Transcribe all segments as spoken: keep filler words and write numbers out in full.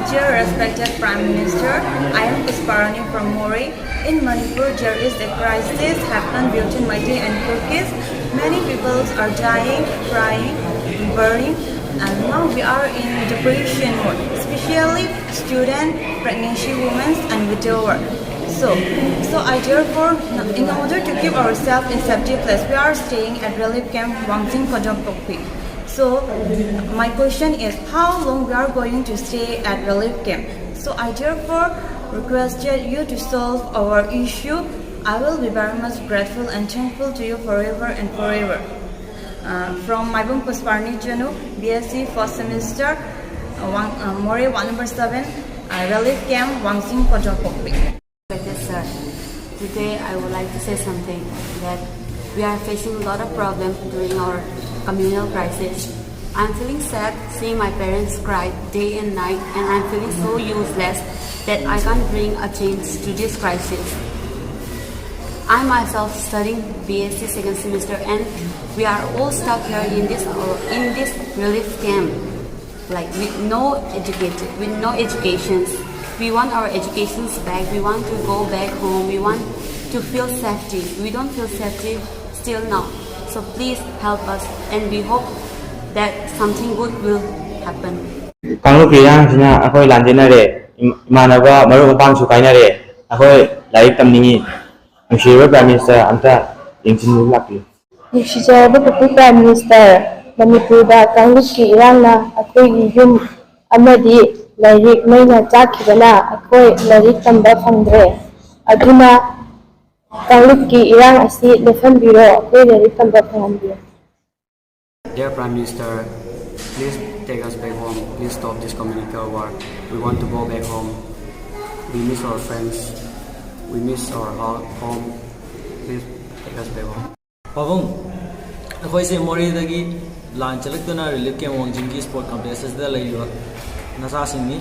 Dear respected Prime Minister, I am Pusparani from Moreh. In Manipur, there is a crisis happened between Meitei and Kukis. Many people are dying, crying, burning, and now we are in depression mode, especially student, pregnancy women, and widower. So, so I therefore, in order to keep ourselves in safety place, we are staying at relief camp Wangching Kodong Pokpi. So, my question is, how long we are going to stay at relief camp? So I therefore requested you to solve our issue. I will be very much grateful and thankful to you forever and forever. Uh, from Maibum Pusparni Chanu, B S C first semester, uh, one, uh, Moreh one number seven, uh, relief camp, Wangching Kodong Pokpi. Respected sir, today I would like to say something that we are facing a lot of problems during our communal crisis. I'm feeling sad seeing my parents cry day and night, and I'm feeling so useless that I can't bring a change to this crisis. I myself studying B S C second semester, and we are all stuck here in this in this relief camp, like, with no educated, with no educations. We want our educations back. We want to go back home. We want to feel safety. We don't feel safety still now. So please help us, and we hope that something good will happen. ꯀꯥꯡꯂꯨꯞꯀꯤ ꯏꯔꯥꯡꯁꯤꯅ ꯑꯩꯈꯣꯏ ꯂꯥꯟꯖꯦꯟꯅꯔꯦ꯫ ꯏꯃꯥꯟꯅꯕ ꯃꯔꯨꯞ ꯃꯄꯥꯡꯁꯨ ꯀꯥꯏꯅꯔꯦ꯫ ꯑꯩꯈꯣꯏ ꯂꯥꯏꯔꯤꯛ ꯇꯝꯅꯤꯡꯉꯤ꯫ ꯅꯨꯡꯁꯤꯔꯕ Prime Minister, ꯑꯝꯇ ꯌꯦꯡꯁꯤꯟꯕꯤꯕ ꯂꯥꯛꯄꯤꯌꯨ꯫ ꯅꯨꯡꯁꯤꯖꯔꯕ ꯄꯨꯄꯨ Prime Minister, ꯃꯅꯤꯄꯨꯔꯗ ꯀꯥꯡꯂꯨꯞꯀꯤ ꯏꯔꯥꯡꯅ ꯑꯩꯈꯣꯏꯒꯤ ꯌꯨꯝ ꯑꯃꯗꯤ ꯂꯥꯏꯔꯤꯛ ꯃꯩꯅ ꯆꯥꯛꯈꯤꯕꯅ ꯑꯩꯈꯣꯏ ꯂꯥꯏꯔꯤꯛ ꯇꯝꯕ ꯐꯪꯗ꯭ꯔꯦ꯫ ꯑꯗꯨꯅ ꯀꯥꯡꯂꯨꯞꯀꯤ ꯏꯔꯥꯡ ꯑꯁꯤ ꯂꯦꯞꯍꯟꯕꯤꯔꯣ, ꯑꯩꯈꯣꯏ ꯂꯥꯏꯔꯤꯛ ꯇꯝꯕ ꯐꯪꯍꯟꯕꯤꯌꯨ꯫ Dear Prime Minister, please take us back home. Please stop this communal war. We want to go back home. We miss our friends. We miss our ho- home. Please take us back home. ꯄꯥꯕꯨꯡ, ꯑꯩꯈꯣꯏꯁꯦ ꯃꯣꯔꯦꯗꯒꯤ ꯂꯥꯟ ꯆꯠꯂꯛꯇꯨꯅ relief ꯀꯦꯝ ꯋꯥꯡꯖꯤꯡꯒꯤ sport complex ꯑꯁꯤꯗ ꯂꯩꯔꯤꯕ ꯅꯆꯥꯁꯤꯡꯅꯤ꯫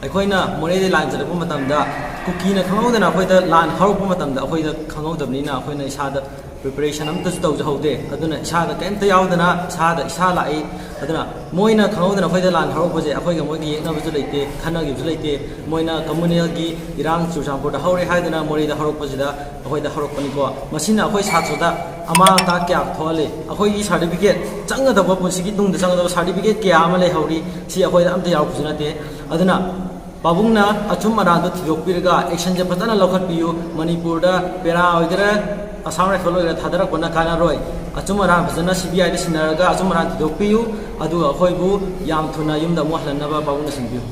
ꯑꯩꯈꯣꯏꯅ ꯃꯣꯔꯦꯗꯒꯤ ꯂꯥꯟ ꯆꯠꯂꯛꯄ ꯃꯇꯝꯗ ꯀꯨꯀꯤꯅ ꯈꯪꯍꯧꯗꯅ ꯑꯩꯈꯣꯏꯗ ꯂꯥꯟ ꯍꯧꯔꯛꯄ ꯃꯇꯝꯗ ꯑꯩꯈꯣꯏꯗ ꯈꯪꯍꯧꯗꯕꯅꯤꯅ ꯑꯩꯈꯣꯏꯅ ꯏꯁꯥꯗ ꯄ꯭ꯔꯤꯄꯦꯔꯦꯁꯟ ꯑꯝꯇꯁꯨ ꯇꯧꯖꯍꯧꯗꯦ꯫ ꯑꯗꯨꯅ ꯏꯁꯥꯗ ꯀꯩꯝꯇ ꯌꯥꯎꯗꯅ ꯏꯁꯥꯗ ꯏꯁꯥ ꯂꯥꯛꯏ꯫ ꯑꯗꯨꯅ ꯃꯣꯏꯅ ꯈꯪꯍꯧꯗꯅ ꯑꯩꯈꯣꯏꯗ ꯂꯥꯟ ꯍꯧꯔꯛꯄꯁꯦ ꯑꯩꯈꯣꯏꯒ ꯃꯣꯏꯒ ꯌꯦꯛꯅꯕꯁꯨ ꯂꯩꯇꯦ, ꯈꯟꯅꯈꯤꯕꯁꯨ ꯂꯩꯇꯦ꯫ ꯃꯣꯏꯅ ꯀꯝꯃꯨꯅꯦꯜꯒꯤ ꯏꯔꯥꯡ ꯆꯨꯔꯆꯥꯟꯄꯨꯔꯗ ꯍꯧꯔꯦ ꯍꯥꯏꯗꯅ ꯃꯣꯔꯦꯗ ꯍꯧꯔꯛꯄꯁꯤꯗ ꯑꯩꯈꯣꯏꯗ ꯍꯧꯔꯛꯄꯅꯤꯀꯣ꯫ ꯃꯁꯤꯅ ꯑꯩꯈꯣꯏ ꯁꯥꯇ꯭ꯔꯗ ꯑꯃꯥꯡ ꯑꯇꯥ ꯀꯌꯥ ꯊꯣꯛꯍꯜꯂꯤ꯫ ꯑꯩꯈꯣꯏꯒꯤ ꯁꯥꯔꯇꯤꯐꯤꯀꯦꯠ ꯆꯪꯒꯗꯕ, ꯄꯨꯟꯁꯤꯒꯤ ꯇꯨꯡꯗ ꯆꯪꯒꯗꯕ ꯁꯥꯔꯇꯤꯐꯤꯀꯦꯠ ꯀꯌꯥ ꯑꯃ ꯂꯩꯍꯧꯔꯤ꯫ ꯁꯤ ꯑꯩꯈꯣꯏꯗ ꯑꯝꯇ ꯌꯥꯎꯔꯛꯄꯁꯨ ꯅꯠꯇꯦ꯫ ꯑꯗꯨꯅ ꯄꯥꯕꯨꯡꯅ ꯑꯆꯨꯝ ꯑꯔꯥꯟꯗꯣ ꯊꯤꯗꯣꯛꯄꯤꯔꯒ ꯑꯦꯛꯁꯟꯁꯦ ꯐꯖꯅ ꯂꯧꯈꯠꯄꯤꯌꯨ꯫ ꯃꯅꯤꯄꯨꯔꯗ ꯄꯦꯔꯥ ꯑꯣꯏꯒꯦꯔꯥ, ꯑꯁꯥꯝ ꯔꯥꯏꯐꯜ ꯑꯣꯏꯒꯦꯔꯥ ꯊꯥꯗꯔꯛꯄꯅ ꯀꯥꯟꯅꯔꯣꯏ꯫ ꯑꯆꯨꯝ ꯑꯔꯥꯟ ꯐꯖꯅ ꯁꯤ ꯕꯤ ꯑꯥꯏꯗ ꯁꯤꯟꯅꯔꯒ ꯑꯆꯨꯝ ꯑꯔꯥꯟ ꯊꯤꯗꯣꯛꯄꯤꯌꯨ꯫ ꯑꯗꯨꯒ ꯑꯩꯈꯣꯏꯕꯨ ꯌꯥꯝ ꯊꯨꯅ ꯌꯨꯝꯗ ꯑꯃꯨꯛ ꯍꯜꯍꯟꯅꯕ ꯄꯥꯕꯨꯡꯅ ꯁꯤꯟꯕꯤꯌꯨ꯫